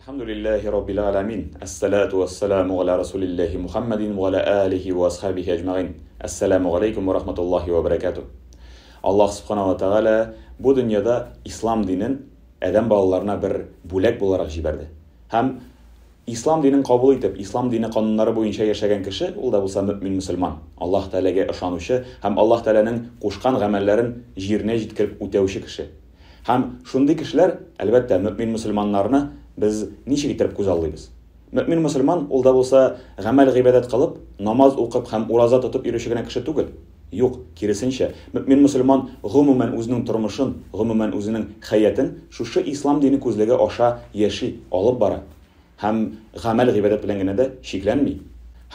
Әлхәмдүлилләһи раббил галәмин. Әссәлату вәссәламу галә расулилләһи Мухаммадин ва галә алихи ва асхабихи әҗмәгыйн. Әссәламу галәйкүм ва рахматуллаһи ва бәрәкәтүһ. Аллаһ субхана ва тәгалә бу дөньяда ислам динен адәм балаларына бер бүләк буларак җибәрде. Һәм ислам динен кабул итеп, ислам дине кануннары буенча яшәгән кеше, ул да булса мөэмин мөселман, Аллаһ Тәгаләгә ышанучы һәм Аллаһ Тәгаләнең кушкан гамәлләрен җиренә җиткереп үтәүче кеше. Һәм шундый кешеләр, әлбәттә, мөэмин-мөселманнарны без ничек иттереп күзаллыйбыз? Мөэмин-мөселман, ул да булса гамәл-гыйбадәт кылып, намаз укып һәм ураза тотып йөрүче генә кеше түгел. Юк, киресенчә, мөэмин-мөселман гомумән үзенең тормышын, гомумән үзенең хәятен шушы ислам дине күзлеге аша яши, алып бара. Һәм гамәл-гыйбадәт белән генә дә чикләнми.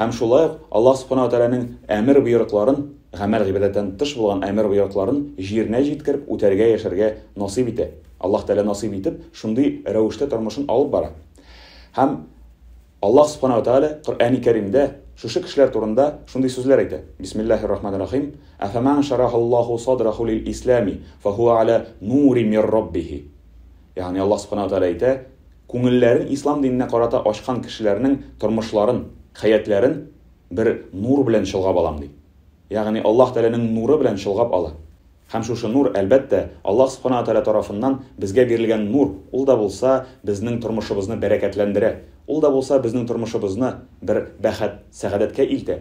Һәм шулай ук Аллаһ Сүбхәнәһү вә Тәгаләнең әмер-боерыкларын, гамәл-гыйбадәттән тыш булган әмер-боерыкларын җиренә җиткереп үтәргә, яшәргә насыйп итә. Аллаһ Тәгалә насыйп итеп, шундый рәвештә тормышын алып бара. Һәм Аллаһ Сүбхәнәһү вә Тәгалә Коръәни Кәримдә шушы кешеләр турында шундый сүзләр әйтә. Бисмиллаһир рахманир рахим. Әфәмән шәрәхаллаһу садраху лил ислами, фахуа аля нури мир раббихи. Ягъни Аллаһ Сүбхәнәһү вә Тәгалә әйтә, Күңелләрен ислам диненә карата ачкан кешеләрнең тормышларын, хәятләрен бер нур белән чолгап алам, ди. Ягъни Аллаһ Тәгаләнең нуры белән чолгап ала. Һәм шушы нур, әлбәттә, Аллаһ Субхана ва Тәгалә тарафыннан безгә бирелгән нур, ул да булса безнең тормышыбызны бәрәкәтләндерә, ул да булса безнең тормышыбызны бер бәхет, сәгадәткә илтә.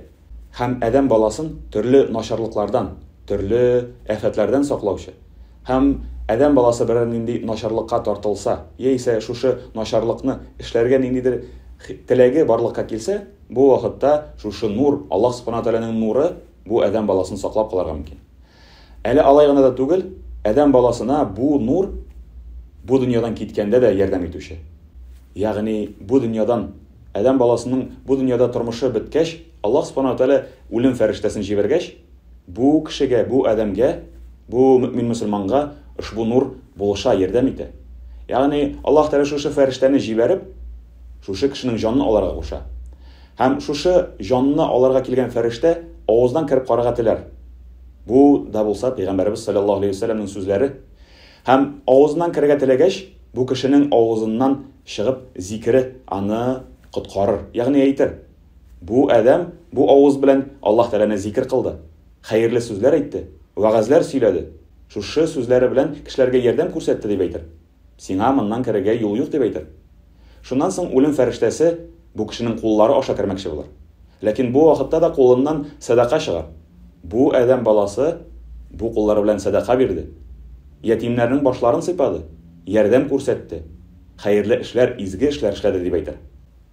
Һәм адәм баласын төрле начарлыклардан, төрле афәтләрдән саклаучы. Һәм адәм баласы берәр нинди начарлыкка тартылса, яисә шушы начарлыкны эшләргә ниндидер теләге барлыкка килсә, бу вакытта шушы нур, Аллаһ Субхана Тәгаләнең нуры бу адәм баласын саклап калырга мөмкин. Әле алай гына да түгел, адәм баласына бу нур бу дөньядан киткәндә дә ярдәм итүче. Ягъни бу дөньядан адәм баласының бу дөньяда тормышы беткәч, Аллаһ Субхана Тәгалә үлем фәрештәсен җибәргәч, Бу кешегә, бу адәмгә, бу мөэмин-мөселманга ошбу нур булыша, ярдәм итә. Ягъни Аллаһ Тәгалә шушы фәрештәне җибәреп, шушы кешенең җанын алырга куша. Һәм шушы җанны алырга килгән фәрештә авыздан кереп карарга теләр. Бу да булса пәйгамбәребез саллаллаһу алейһи вәсәлләмнең сүзләре. Һәм авызыннан керергә теләгәч, бу кешенең авызыннан чыгып зикере аны коткарыр, ягъни әйтер: Бу адәм бу авыз белән Аллаһ Тәгаләне зикер кылды, хәерле сүзләр әйтте, вәгазьләр сөйләде, шушы сүзләре белән кешеләргә ярдәм күрсәтте дип әйтер. Сиңа моннан керергә юл юк дип әйтер. Шуннан соң үлем фәрештәсе бу кешенең куллары аша кермәкче булыр. Ләкин бу вакытта да кулыннан сәдака чыгар. Бу адәм баласы бу куллары белән сәдака бирде. Ятимнәрнең башларын сыйпады, ярдәм күрсәтте, хәерле эшләр, изге эшләр эшләде дип әйтер.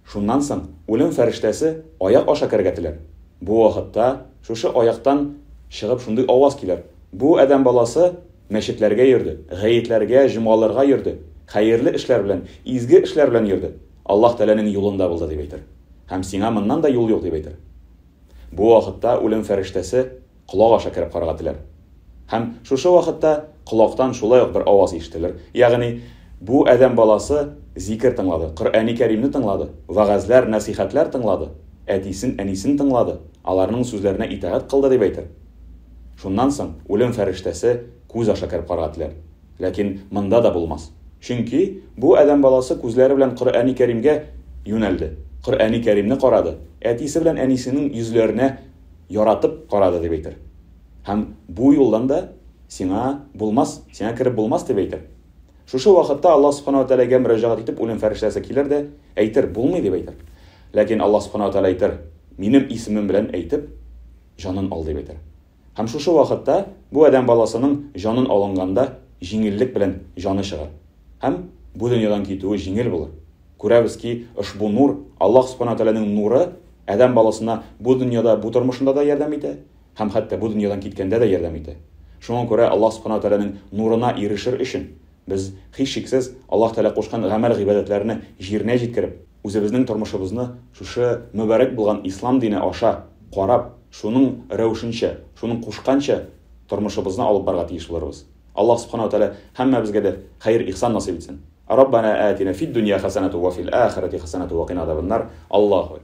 Шуннан соң үлем фәрештәсе аяк аша керергә теләр. Бу вакытта шушы аяктан чыгып шундый аваз килер, Бу адәм баласы мәчетләргә йөрде, гаетләргә, җомгаларга йөрде, хәерле эшләр белән, изге эшләр белән йөрде, Аллаһ Тәгаләнең юлында булды, дип әйтер. Һәм сиңа моннан да юл юк, дип әйтер. Бу вакытта үлем фәрештәсе колак аша кереп карарга теләр. Һәм шушы вакытта колактан шулай ук бер аваз ишетелер, ягъни бу адәм баласы зикер тыңлады, Коръәни Кәримне тыңлады, вәгазьләр, нәсыйхәтләр тыңлады, әтисен, әнисен тыңлады, аларның сүзләренә итагать кылды дип әйтер. Шуннан соң үлем фәрештәсе күз аша кереп карарга теләр. Ләкин монда да булмас. Чөнки бу адәм баласы күзләре белән Коръәни Кәримгә юнәлде, Коръәни Кәримне карады, әтисе белән әнисенең йөзләренә яратып карады дип әйтер. Һәм бу юлдан да сиңа булмас, сиңа кереп булмас дип әйтер. Шушы вакытта Аллаһ Субхана ва Тәгаләгә мөрәҗәгать итеп үлем фәрештәсе килер дә әйтер, булмый дип әйтер. Ләкин Аллаһ Субхана ва Тәгалә әйтер, минем исемем белән әйтеп, җанын ал дип әйтер. Һәм шушы вакытта бу адәм баласының җанын алынганда җиңеллек белән җаны чыгар. Һәм бу дөньядан китүе җиңел булыр. Күрәбез ки, ошбу нур, Аллаһ Субхана ва Тәгаләнең нуры адәм баласына бу дөньяда, бу тормышында да ярдәм итә, һәм хәтта бу дөньядан киткәндә дә ярдәм итә. Шуңа күрә Аллаһ Субхана ва Тәгаләнең нурына ирешер өчен, без, һичшиксез, Аллаһ Тәгалә кушкан гамәл-гыйбадәтләрне җиренә җиткереп, үзебезнең тормышыбызны шушы мөбарәк булган ислам дине аша карап, шуның рәвешенчә, шуның кушканча тормышыбызны алып барырга тиеш булырбыз. Аллаһ Субхана ва Тәгалә һәммәбезгә дә хәер-ихсан насыйп итсен. Раббана атина фид дөнья хәсәнәту ва фил ахирәти хәсәнәту ва кина азабаннар. Аллаһу.